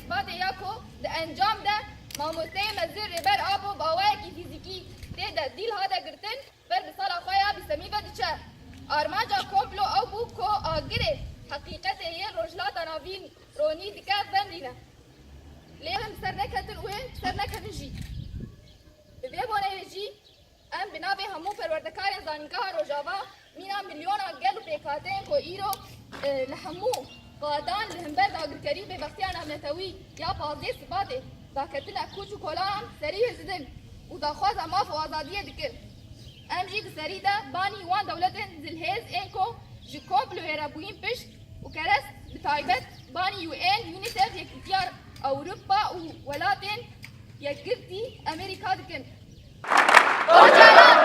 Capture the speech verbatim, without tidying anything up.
Sibatê ya ku di encam de mamosteyê mezin Rêber Apo bi awayekî fîzîkî tê de dîl hate girtin, ber bi sala xwe ya bîstemî ve diçe. Armanca komplo ew bû ku agirê heqîqetê yê Rojhilata Navîn ronî dike vendîne. Lê him ser neketin û him ser nekevin jî. Bi vê boneyê jî em bi navê hemû perwerdekarên Zanîngeha Rojava mîna milyona gel û pêkhateyên ku îro, e, li hemû qadan li hember dagirkerî û bêbextiya navnetewî ya pazdeh Sibatê daketine kûç û kolan serî hizidin û daxwaza maf û azadiyê dikin. Em jî di serî de banî wan dewletên zilhêz ên ku ji komployê re bûyîn pişt û kerest bi taybet banî U N, UNICEF, Yekîtiya Ewropa û Welatên Yekgirtî Amerîka dikin. Ocalan!